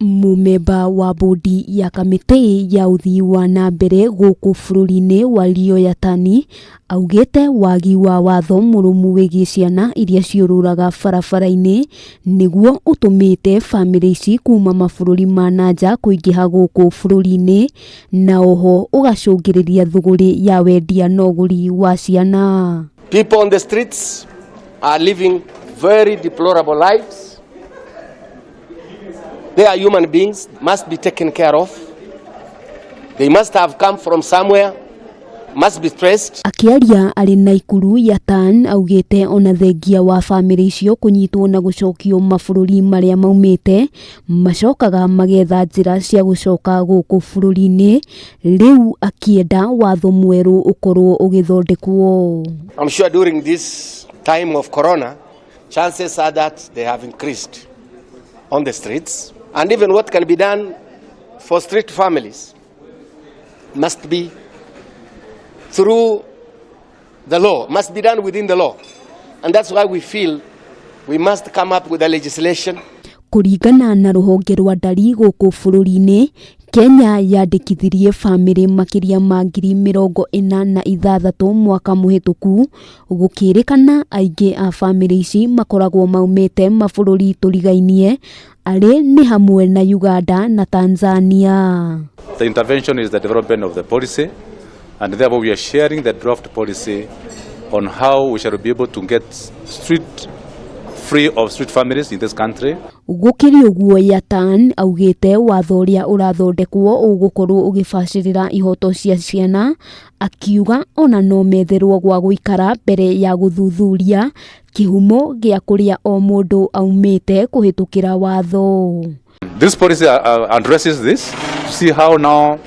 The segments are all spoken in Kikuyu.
Mũmemba wa bũndi ya kamĩtĩ ya ũthii wa na mbere gũkũ bũrũri-inĩ Wario Yatani augĩte wagi wa watho mũrũmu wĩgiĩ ciana iria ciũrũraga barabara-inĩ nĩguo ũtũmĩte bamĩrĩ ici kuma mabũrũri ma na nja kũingĩha gũkũ bũrũri-inĩ na oho ũgacũngĩrĩria thũgũrĩ ya wendia na ũgũri wa ciana. People on the streets are living very deplorable lives. They are human beings, must be taken care of. They must have come from somewhere, must be traced. Akĩaria arĩ Naikuru, Yatani augĩte ona thengia wa bamĩrĩ icio kũnyitwo na gũcokio mabũrũri marĩa maumĩte, macokaga magetha njĩra cia gũcoka gũkũ bũrũri-inĩ, rĩu akĩenda watho mwerũ ũkorwo ũgĩthondekwo. I'm sure during this time of corona, chances are that they have increased on the streets. And even what can be done for street families must be through the law, must be done within the law. And that's why we feel we must come up with a legislation. Kũringana na rũhonge rwa ndari gũkũ bũrũri-inĩ, Kenya yandĩkithirie bamĩrĩ makĩria ma 46,000 mwaka mũhĩtũku, gũkĩrĩkana aingĩ a bamĩrĩ ici makoragwo maumĩte mabũrũri tũrigainie arĩ nĩ hamwe na Uganda na Tanzania. The intervention is the development of the policy, and therefore we are sharing the draft policy on how we shall be able to get street free of street families in this country. Gũkĩrĩ ũguo, Yatani augĩte watho ũrĩa ũrathondekwo ũgũkorwo ũgĩbacĩrĩra ihoto cia ciana, akiuga ona no metherwo gwa gũikara mbere ya gũthuthuria kĩhumo gĩa kũrĩa o mũndũ aumĩte kũhĩtũkĩra watho. This policy addresses this to see how now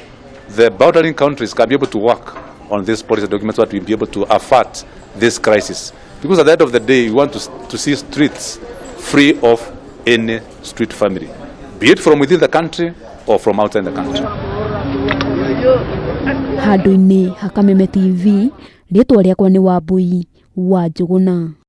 the bordering countries can be able to work on this policy document so that we'll be able to avert this crisis. Because at the end of the day, we want to see streets free of any street family, be it from within the country or from outside the country. Handũ-inĩ ha Kameme TV, rĩtwa rĩakwa nĩ Wambui wa Njũgũna.